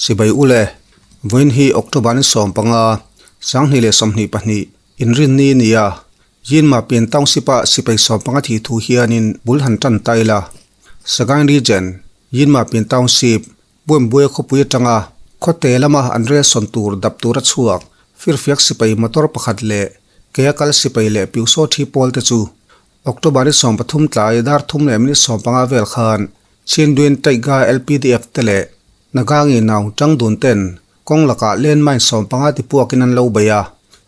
Chibai ule, vawiin hi October ni 15, 2022, Inrinni a ni a, Yinma Pin Township-a sipai 15 thih thu hianin bul han tan ta ila. Sagaing Region, Yinma Pin Township, Buembuai khawpui atanga khawte lama an rel sawn tur dap tura chhuak firfiak sipai motor pakhat leh kea kal sipai leh piusaw thi pawl te chu October ni 13 tlai dar thum leh minute 15 vel khan Chindwin Taihga LPDF te leh Nagangi nau tangdun ten kawng lakah landmine 15 tipuakin an lo bei a,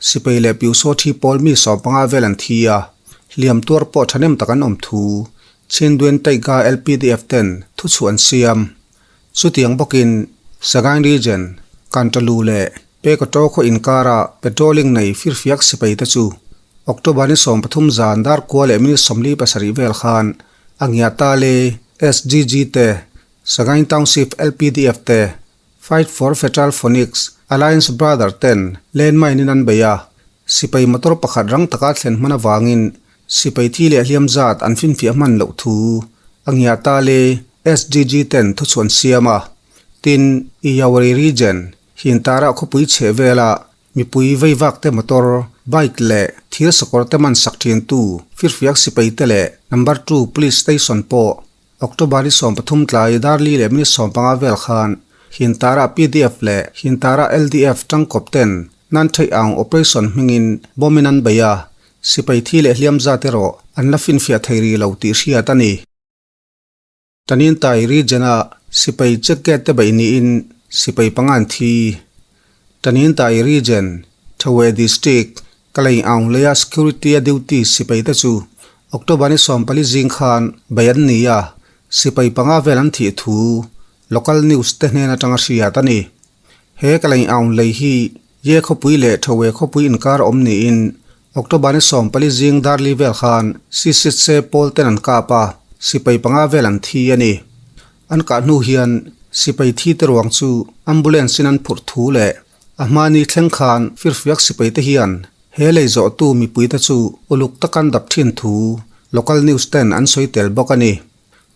sipai leh piusaw thi pawl mi 15 vel an thi a, hliam tuar pawh thahnem tak an awm thu Chindwin Taihga LPDF ten thuchhuah an siam. Chutiang bawkin Sagaing Region, Kantalu leh Pekato khaw inkara patrolling nei firfiak sipai te chu October ni 13 zan dar kua leh minute 47 vel khan a ngiata le SGG te, Sagaing Township LPDF te, Fight for Federal Phonics Alliance Brother ten landmine in an bei a, sipai motor pakhat rang taka thlen hman avangin sipai thi leh hliam zat an finfiah hman loh thu a ngiata le SGG ten thuchhuah an siam a. Tin, Iyawari Region, Hintara khawpui chheh vela mipui veivak te motor, bike leh thir sakawr te man sak thin tu firfiak sipai te leh number 2 police station pawh October ni 13 tlai dar li leh minute 15 vel khan Hintara PDF leh Hintara LDF tangkawp ten nan theih ang operation hmingin bomb in an bei a, sipai thi leh hliam zat erawh an la finfiah thei rih lo tih hriat a ni. Tanintai region-a sipai check gate te beih niin sipai panga an thi. Tanintai region, Thawe district, Kalay Aung leia security a duty sipai te chu October ni 14 zing khan bei an ni a, sipai panga vel an thih thu local news te hnen atanga hriat a ni. He Kalay Aung lei hi Ye khawpui leh Thawe khawpui inkar awm niin October ni 14 zing darli vel khan Sisitse pawl ten an kap a, sipai panga vel an thi a ni. An kah hnu hian sipai thi te ruang chu ambulance in an phurh thu leh a hmani thleng khan firfiak sipai te hian he lei zawh tu mipui te chu uluk takan dap thin thu local news ten an sawi tel bawk a ni.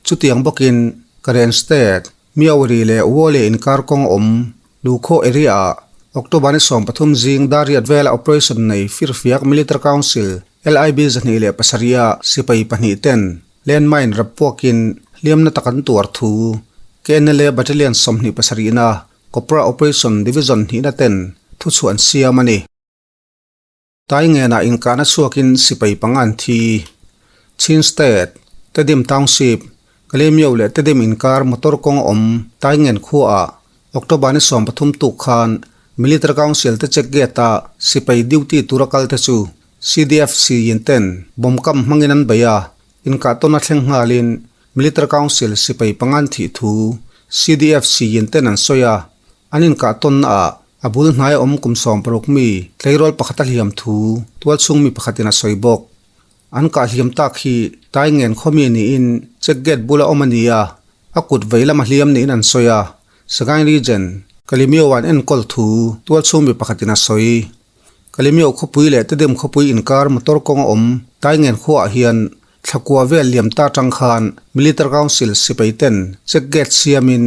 Chutiang bawkin Karen State, Miauri leh Wole inkar kawng awm Lukhaw area ah October ni 13 zing dariat vela operation nei firfiak Military Council LIB 27 a sipai pahnih ten landmine rap puakin hliamna tak an tuar thu KNLA Battalion 27 na Copra Operation Division hnihna ten thuchhuah an siam a ni. Tai ngenah inkahna chhuakin sipai panga an thi. Chin State, Tedim Township, Kalemyo leh Tedim inkar motor kawng awm Tai ngen khuaah October ni 13 tuk khan Military Council te check gate a sipai duty tura kal te chu CDF si yin ten bomb kam hmangin an bei a, inkah tawna thleng nghalin Military Council sipai panga an thih thu CDF si yin ten an sawi a, an inkah tawnna ah a bul hnai awm kum 60 mi tleirawl pakhat a hliam thu tual chhung mi pakhatin a sawi bawk. An kah hliam tak hi tai ngen khawmi niin check gate bula awm a ni a, a kut vei lama hliam niin an sawi a, Sagaing Region, Kalemyo an enkawl thu tual chhung mi pakhatin a sawi. Kalemyo khawpui leh Tedim khawpui inkar motor kawng a awm tai ngen khuaah hian thlakua vel liam ta tang khan Military Council sipai ten check gate siamin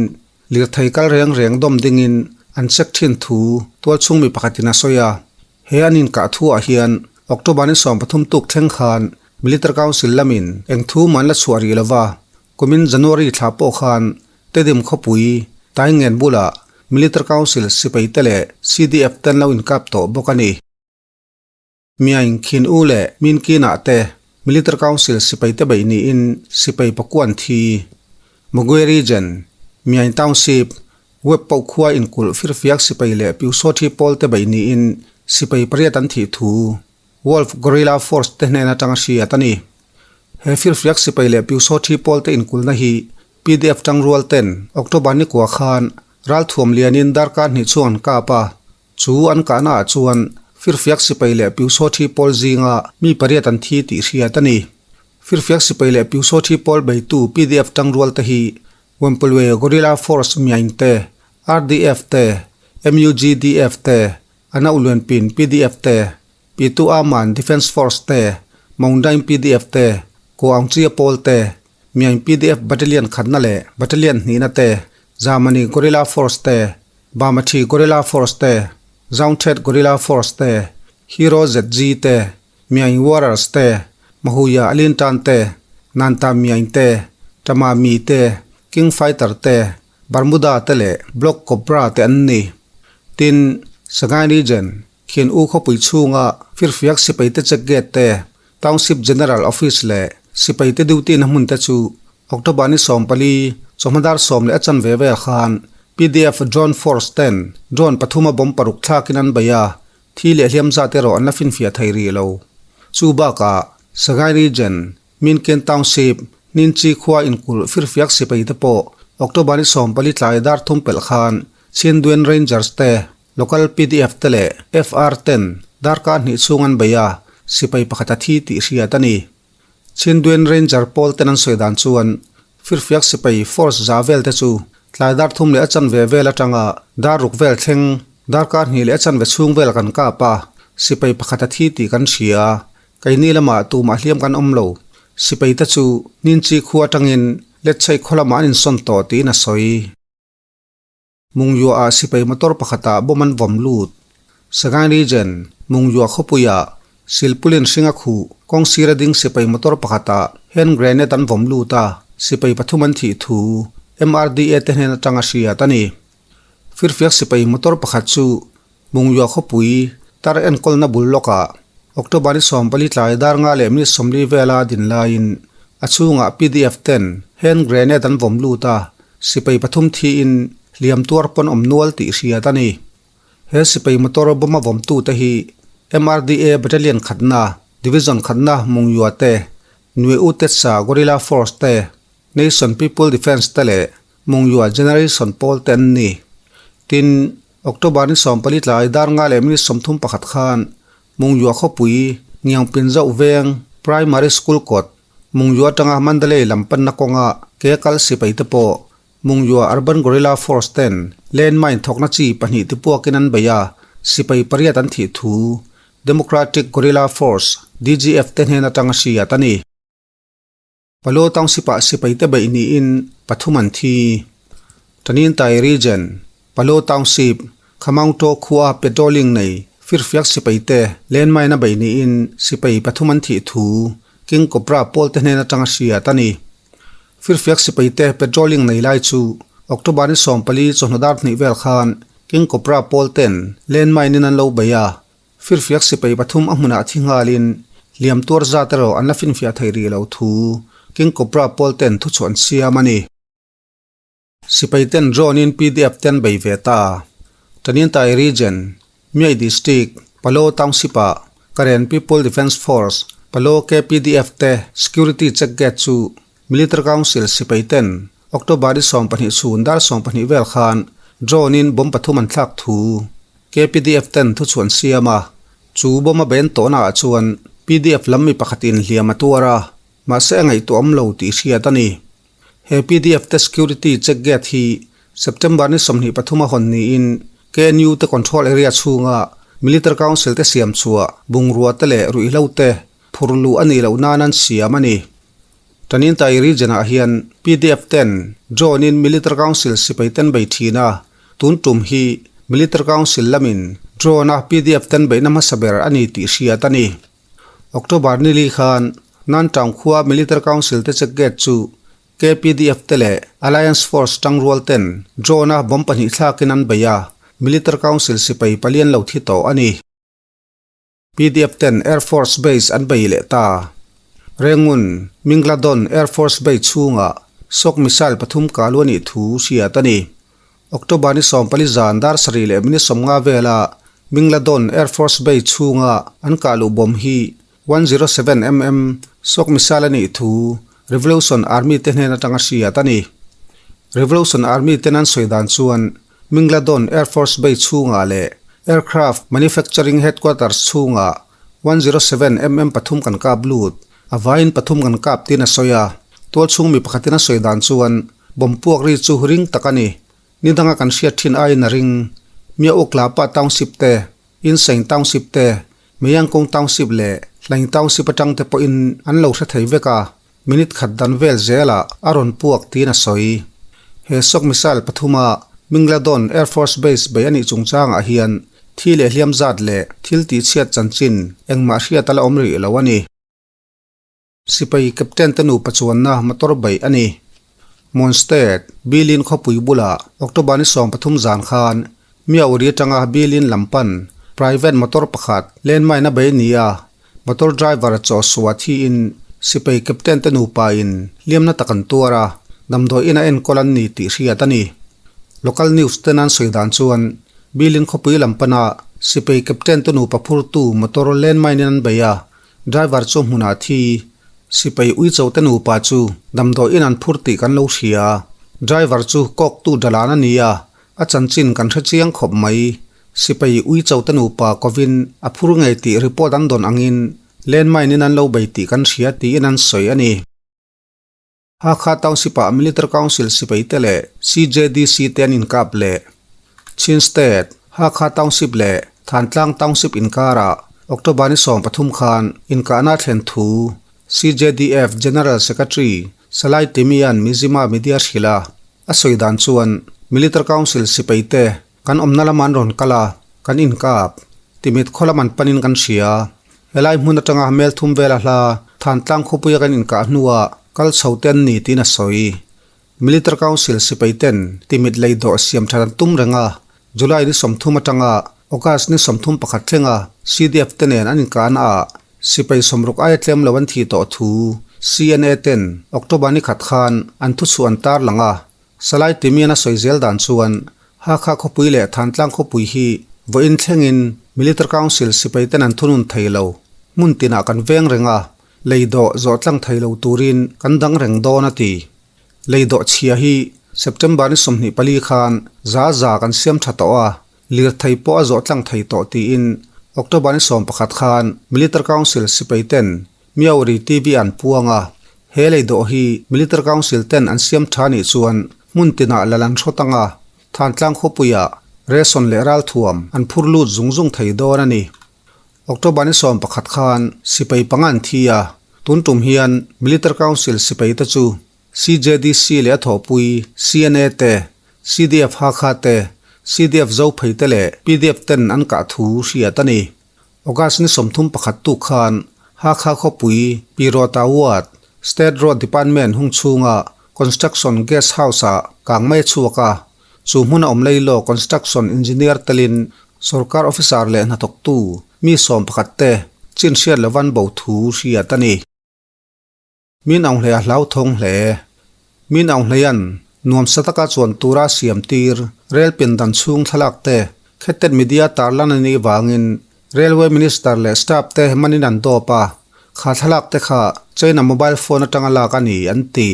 lirthei kal reng reng dawm dingin an check thin thu tual chhung mi pakhatin a sawi a. He an inkah thuah hian October ni 13 tuk thleng khan Military Council lamin eng thu man la chhuah rih lova, kumin January thla pawh khan Tedim khawpui tai ngen bulah Military Council sipai te leh CDF ten lo inkap tawh bawk a ni. Miaing Khin U leh Min Kinah te Military Council sipai te beih niin sipai pakuan thi. Magwe Region, Miaing Township, Web pawh khua inkulh firfiak sipai leh piusaw thi pawl te beih niin sipai pariat an thih thu Wolf Guerrilla Force te hnen atanga hriat a ni. He firfiak sipai leh piusaw thi pawl te inkulhna hi PDF tangrual ten October ni kua khan ralthuam lianin darkar hnih chhung an kap a, chu an kahna ah chuan firfiak sipai leh piusaw thi pawl zinga mi pariat an thi tih hriat a ni. Firfiak sipai leh piusaw thi pawl beitu PDF tangrual te hi Wampulwe Guerrilla Force Myaing te, RDF te, MUGDF te, Ana Uluanpin PDF te, Pitu Aman Defence Force te, Maungdaing PDF te, Ko Aung Chia Pawl te, Myaing PDF Battalion khatna leh Battalion hnihna te, Zamani Guerrilla Force te, Bamathi Guerrilla Force te, Zaungthet Guerrilla Force te, Hero ZG te, Myaing Warriors te, Mahuya Alintan te, Nanta Myaing te, Tama Mi te, King Fighter te, Bermuda te leh Block Cobra te an ni. Tin, Sagaing Region, Khian U khawpui chhunga firfiak sipaite check gate te, Township General Office leh sipaite duty na hmun te chu October ni 14 chawhma dar 10:15 vel khan pdf Drone Force ten drone pathuma bomb paruk thlakin an bei a, thi leh hliam zat erawh an la finfiah thei rih lo. Chu bakah Sagaing Region, Minken Township, Ninchi khua inkulh firfiak sipaite pawh October ni 14 tlai dar thum pelh khan Chindwin Rangers te Local pdf te leh FR ten darkar hnih chhung an bei a, sipai pakhat a thi tih hriat a ni. Chindwin Ranger pawl ten an sawi dan chuan firfiak sipai force za vel te chu tlai dar thum leh a chanve vel atanga dar ruk vel thleng darkar hnih leh a chanve chhung vel kan kap a, sipai pakhat a thi tih kan hria. Keini lamah tumah hliam kan awm lo. Sipai te chu Ninchi khua atangin Letchheih khaw lamah an insawn tawh tiin a sawi. Mungyuah sipai motor pakhatah bomb an vawm lut. Sagaing Region, Mungyuah khawpuiah Silpulin hringa khuh kawng sira ding sipai motor pakhatah hand grenade an vawm lut a, sipai pathum an thih thu MRDA te hnen atanga hriat a ni. Firfiak sipai motor pakhat chu Mungyuah khawpui tar enkawlna bul lawkah October ni 14 tlai dar nga leh minute 40 vela din laiin a chhungah pdf ten hand grenade an vawm lut a, sipai pathum thiin hliam tuar pawn awm nual tih hriat a ni. He sipai motor bomb a vawmtute hi MRDA Battalion khatna, Division khatna Mungyuah te, Nwe U Tetsa Guerrilla Force te, Nation People Defence te leh Mungyuah Generation pawl te an ni. Tin, October ni 14 tlai dar nga leh minute 31 khan Mungyuah khawpui Ngiangpin Zauh Veng Primary School kawt Mungyuah atanga Mandalay lam panna kawnga ke kal sipai te pawh Mungyuah Urban Guerrilla Force ten landmine thawkna chi pahnih ti puakin an bei a, sipai pariat an thih thu Democratic Guerrilla Force, DGF, te hnen atanga hriat a ni. Palo Township-ah sipaite beih niin pathum an thi. Tanintay Region, Palo Township, Khamangto khua patrolling nei firfiak sipaite landmine a beih niin sipai pathum an thih thu King Cobra pawlte hnen atanga hriat a ni. Firfiak sipaite patrolling nei lai chu October ni 14 chawhnu dar hnih vel khan King Cobra pawlten landmine in an lo bei a, Firfiak sipai pathum a hmunah thi nghalin hliam tuar zat erawh an la finfiah thei rih lo thu King Cobra pawl ten thuchhuah an siam a ni. Sipai ten drone in pdf ten bei ve ta. Tanintay Region, Myay District, Palo Township ah Karen People Defence Force, Palo KPDF te security check gate chu Military Council sipai ten October ni 12 chhun dar 12 vel khan drone in bomb pathum an thlak thu KPDF ten thuchhuah an siam a, chu bomb a ben tawhna ah chuan pdf lam mi pakhatin hliam a tuar a, mahse a ngaihtuah awm lo tih hriat a ni. He pdf te security check gate hi September ni 23 a hawn niin KNU te control area chhunga Military Council te siam chhuah bungrua te leh ruihhlo te phur luh a nih loh nan an siam a ni. Tanintay region ah hian pdf ten drone in Military Council sipai ten bei thin a, tun tum hi Military Council lamin drone a pdf ten beihna hmasa ber a ni tih hriat a ni. October ni li khan Nantown khua Military Council te check gate chu KPDF te leh Alliance Force tangrual ten drone a bomb pahnih thlakin an bei a, Military Council sipai palian lo thi tawh a ni. Pdf ten Air Force Base an bei leh ta. Rengun, Mingladon Air Force Base chhungah Sok missile pathum kalu a nih thu hriat a ni. October ni 14 zan dar sarih leh minute 50 vela Mingladon Air Force Base chhunga an kahluh bomb hi 107 mm Sok missile a nih thu Revolution Army te hnen atanga hriat a ni. Revolution Army ten an sawi dan chuan Mingladon Air Force Base chhungah leh Aircraft Manufacturing Headquarters chhungah 107 mm pathum kan kap lut, a vaiin pathum kan kap tiin a sawi a. Tual chhung mi pakhatin a sawi dan chuan bomb puak ri chu ring tak a ni. Ni danga kan hriat thin aiin a ring. Mia Uklapa Township te, Insein Township te, Meyangkong Township leh Hlaing Township atang te pawhin an lo hre thei vek a, minute khat dan vel zelah a rawn puak tiin a sawi. He Sok missile pathuma. Mingladon Air Force Base bei a nih chungchangah hian thi leh hliam zat leh thil tihchhiat chanchin engmah hriat a la awm rih lo a ni. Sipai Captain te nupa chuanna motor beih a ni. Mon State, Bilin khawpui bulah October ni 13 zan khan Miauri atanga Bilin lam pan private motor pakhat landmine a bei ni a, motor driver chaw suah thiin sipai Captain te nupa in hliamna tak an tuar a, damdawi in a enkawl an ni tih hriat a ni. Local news ten an sawi dan chuan Bilin khawpui lam pana sipai Captain te nupa phurtu motor landmine in an bei a, Driver chu hmunah thi sipai uicho te nupa chu damdawi in an phur tih kan lo hria. Driver chu kawktu dalan a ni a, a chanchin kan hre chiang khawp mai. Sipai uicho te nupa kovin a phur ngei tih report an dawn angin landmine in an lo bei tih kan hria tiin an sawi a ni. Hakha Township-ah Military Council sipaite leh CJDC te an inkap leh. Chin State, Hakha Township leh Thantlang Township inkarah October ni 13 khan inkahna a thlen thu CJDF General Secretary Salai Timian Mizzima media hrilh a, a sawi dan chuan Military Council sipaite Kan awmna lamah an rawn kal a, kan inkap. Timit khaw lam an panin kan hria. Helai hmun atanga hmel thum vela hla Thantlang khawpuia kan inkah hnuah kal chho te an ni tiin a sawi. Military Council sipai ten Timit lei dawh siam that an tum reng a, July ni 30 atanga August ni 31 thlenga CDF te nen an inkahna ah sipai 60 aia tlem lo an thih tawh thu CNA ten October ni khat khan an thuchhuah an tarlang a, Salai Timian a sawi zel dan chuan Hakha khawpui leh Thantlang khawpui hi vawiin thlengin Military Council sipai ten an thunun thei lo. Hmun tinah kan veng reng a, lei dawh zawh tlang thei lo turin kan dang reng dawn a ti. Lei dawh chhia hi September ni 24 khan za za kan siam tha tawh a, lirthei pawh a zawh tlang thei tawh tiin October ni 11 khan Military Council sipai ten Miauri TV an puang a, he lei dawh hi Military Council ten an siam tha nih chuan hmun tinah lal an hrawt ang a, Thantlang khawpuiah ration leh ralthuam an phur lut zung zung thei dawn a ni. October ni 11 khan sipai panga an thi a, tun tum hian Military Council sipai te chu CJDC leh a thawhpui CNA te, CDF Hakha te, CDF Zophei te leh PDF ten an kah thu hriat a ni. August ni 31 tuk khan Hakha khawpui Pirota Ward, State Road Department hung chhunga Construction Guest House-ah kang mai a chhuak a, chu hmuna awm leilo Construction Engineer telin Sorkar Officer leh hnathawktu mi 11 te chin hriat lovan bo thu hriat a ni. Min Aunghlei a hlauthawng hle. Min Aunghleia'n nuamsa taka chuan tura siam tir rel pindan chhung thlalak te Khettet Media tarlan a nih vangin Railway Minister leh staff te manin an dawp a, kha thlalak te kha China mobile phone atanga lak a ni an ti.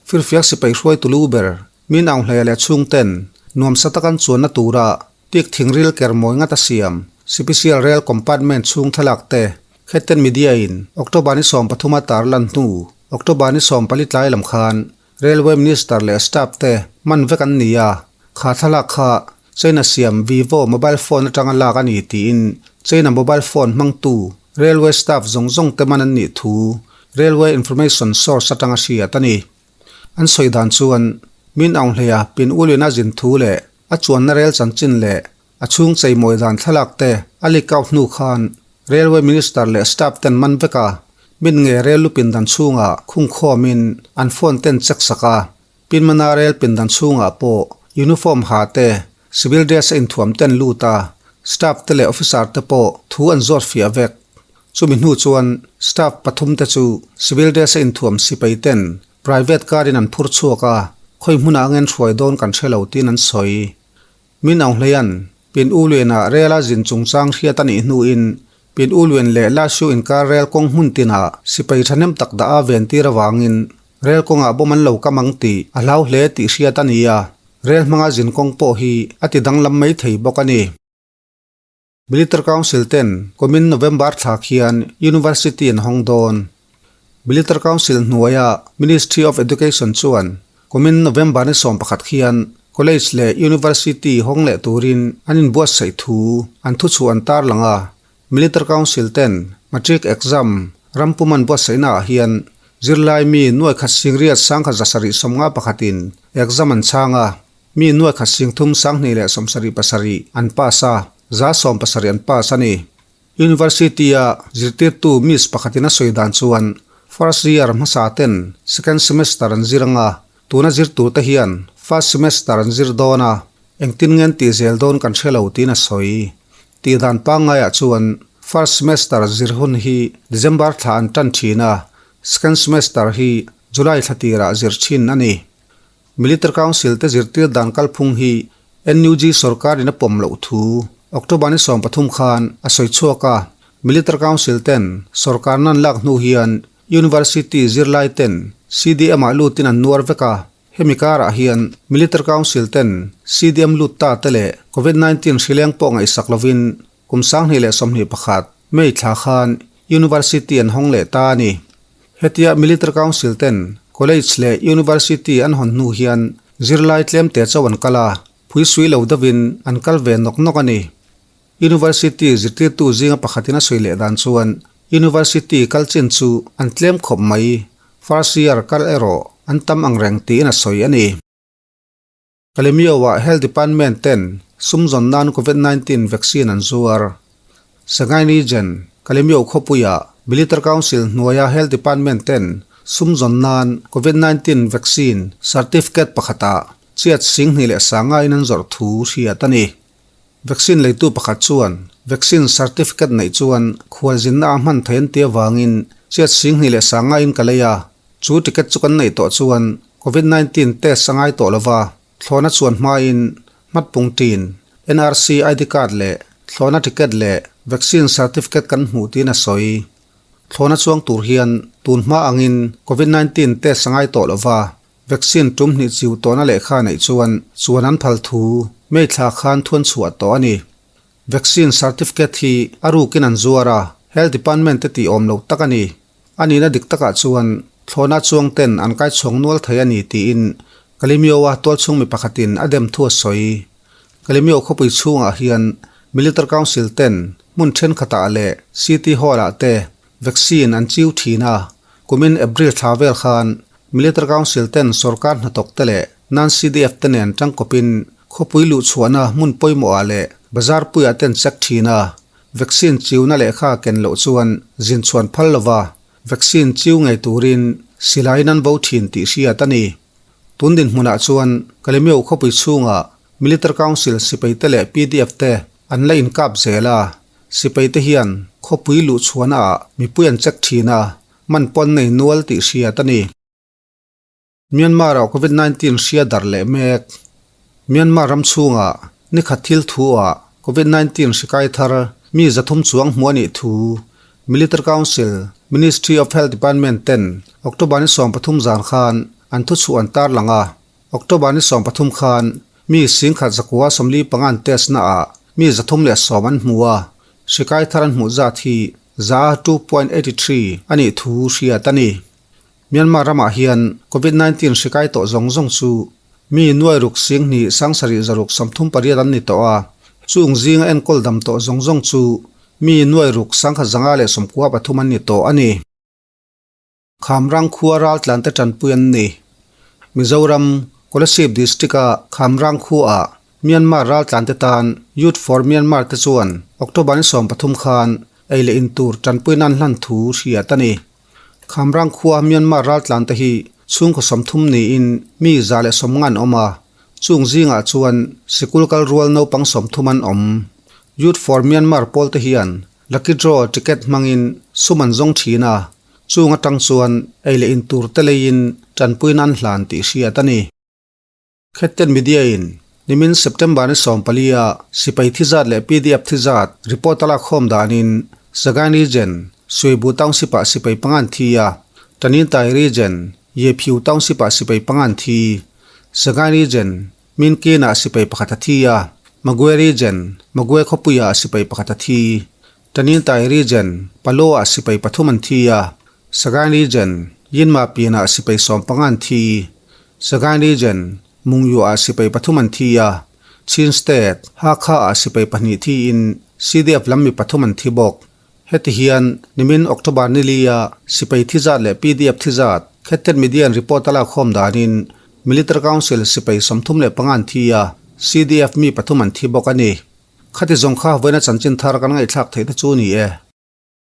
Firfiak sipai hruaitu lu ber Min Aunghleia leh chhungten nuamsa takan chuanna tura Tik thingril ker mawi ngat a siam Sipisial Rail Compartment chhung thlalak te Khetten Media in October ni 13 a tarlan hnu October ni 14 tlai lam khan Railway Minister leh staff te man vek an ni a, kha thlalak kha China siam Vivo mobile phone atanga lak a ni tiin China mobile phone hmangtu Railway staff zawng zawng te man an nih thu Railway Information Source atanga hriat a ni. An sawi dan chuan Min Aung Hleia pin ulin a zin thu leh a chuanna rel chanchin leh a chhung cheimawi dan thlalak te a leak out hnu khan Railway Minister leh staff ten man vek a, min nge rel lu pindan chhungah khungkhawmin an phone ten check sak a, Pinmana rel pindan chhungah pawh uniform ha te, civil dress a inthuam ten lut a, staff te leh officer te pawh thu an zawt fiah vek. Chumi hnu chuan staff pathum te chu civil dress a inthuam sipai ten Private car in an phur chhuak a, khawi hmunah angen hruai dawn kan hre lo tiin an sawi. Min Aung Hleia'n Pin U Luen-ah rel a zin chungchang hriat a nih hnuin Pin U Luen leh La Shu inkar rel kawng hmun tinah sipai thahnem tak dah a ven tir avangin rel kawngah bawm an lo kam ang tih a hlau hle tih hriat a ni a, rel hmanga zin kawng pawh hi a ti danglam mai thei bawk a ni. Military Council ten kumin November thla khian University an hawng dawn. Military Council hnuaia Ministry of Education chuan kumin November ni 11 khian College leh University hawng leh turin an inbuatsaih thu an thuchhuah an tarlang a. Military Council ten Matric Exam rampum an buatsaihna ah hian zirlai mi nuai khat singriat 1791 in exam an chhang a. Mi nuaikhat singthum 2077 an pass a, 70% an pass a ni. University-a zirtirtu Miss pakhatin a sawi dan chuan first year hmasa ten second semester an zir anga, tuna zir turte hian first semester an zir dawn a, engtin nge an tih zel dawn kan hre lo tiin a sawi. Tih dan pangngaiah chuan first semester zir hun hi December thla an tan thin a, second semester hi July thla tirah zir thin a ni. Military Council te zirtir dan kalphung hi NUG sorkarin a pawm loh thu October ni 13 khan a sawi chhuak a. Military Council ten sorkar nan lak hnu hian University zirlai ten CDM ah lutin an nuar vek a. Hemi karah hian Military Council ten CDM lut ta te leh Covid 19 hrileng pawh ngaihsak lovin kum 2021 May thla khan University an hawng leh ta a ni. Hetia Military Council ten College leh University an hawn hnu hian zirlai tlem te chauh an kal a, phui sui lo deuhin an kal ve nawk nawk a ni. University zirtirtu zinga pakhatin a sawi leh dan chuan University kal chin chu an tlem khawp mai, first year kal erawh an tam ang reng tiin a sawi a ni. Kalemyo-ah Health Department ten sum zawn nan Covid 19 vaccine an zuar. Sagaing Region, Kalemyo khawpuiah Military Council hnuaia Health Department ten sum zawn nan Covid 19 vaccine certificate pakhatah chiat 2500 in an zawrh thu hriat a ni. Vaccine leitu pakhat chuan vaccine certificate neih chuan khualzinna a hman thei an ti avangin chiat 2500 in ka lei a, Chu ticket chu kan neih tawh chuan Covid 19 test a ngai tawh lova, thlawhna chuan hmain hmatpung tin, NRC ID card leh thlawhna ticket leh vaccine certificate kan hmuh tiin a sawi. Thlawhna chuang tur hian tun hma angin Covid 19 test a ngai tawh lova, vaccine tum hnih chiu tawhna lehkha neih chuan chuan an phal thu May thla khan thuan chhuah tawh a ni. Vaccine certificate hi a rukin an zuar a, Health Department te tih awm lo tak a ni. A nihna dik takah chuan thlawhna chuang ten an kai chhawng nual thei a ni tiin Kalemyo-a tualchhung mi pakhatin a dem thu a sawi. Kalemyo khawpui chhungah hian Military Council ten hmun thenkhatah leh City Hall-ah te vaccine an chiu thin a, kumin April thla vel khan Military Council ten sorkar hnathawk te leh non-CDF te nen tangkawpin khawpui luhchhuahna hmun pawimawhah leh bazar puiah ten check thin a, Vaccine chiuna lehkha ken loh chuan zin chhuan phal lova vaccine chiu ngei turin silaiin an vo thin tih hriat a ni. Tun dinhmunah chuan Kalemyo khawpui chhungah Military Council sipaite leh PDF te an la inkap zel a, sipaite hian khawpui luhchhuahnaah mipui an check thin a, man pawn nei nual tih hriat a ni. Myanmar-ah Covid 19 hria darh leh mek. Myanmar ram chhungah nikhat thil thu-ah Covid 19 hri kai thar mi 300 chuang hmuh a nih thu Military Council, Ministry of Health Department ten October ni 13 zan khan an thuchhuah an tarlang a. October ni 13 khan mi 1145 an test naah mi 310 an hmu a, hri kai thar an hmuh zat hi 2.83 a nih thu hriat a ni. Myanmar ramah hian Covid 19 hri kai tawh zawng zawng chu mi nuai ruk 20 7638 an ni tawh a, chung zinga enkawl dam tawh zawng zawng chu mi nuai ruk 1193 an ni tawh a ni. Khamrang khua raltlan te tanpui an ni. Mizoram, Kolasib District-a Khamrang khuaah Myanmar raltlan te tan Youth for Myanmar te chuan October ni 13 khan ei leh in tur tanpui nan hlan thu hriat a ni. Khamrang khua Myanmar raltlan te hi chhungkaw 30 niin mi 190 an awm a, chung zingah chuan sikul kal rual naupang 30 an awm. Youth for Myanmar pawl te hian lucky draw ticket hmangin sum an zawng thin a, chung atang chuan ei leh in tur te leiin tanpui nan hlan tih hriat a ni. Khetten Media in nimin September ni 14 a sipai thi zat leh PDF thi zat report a lak khawm danin Sagaing Region, Suibu Township ah sipai panga an thi a, Tanintharyi Region, Yephiu Township ah sipai panga an thi. Sagaing Region, Minkin ah sipai pakhat a thi a, Magwe Region, Magwe khawpui ah sipai pakhat a thi. Tanintharyi Region, Palaw ah sipai pathum an thi a, Sagaing Region, Yinma Pyin ah sipai 15 an thi. Sagaing Region, Mungyu ah sipai pathum an thi a, Chin State, Hakha ah sipai pahnih thiin CDF lam mi pathum an thi bawk. Heti hian nimin October ni li a sipai thi zat leh PDF thi zat Khetten Media in report a lak khawm danin. Military Council sipai 35 an thi a, CDF mi pathum an thi bawk a ni. Khati zawng kha vawiina chanchin thar kan ngaihthlak theih te chu ni e.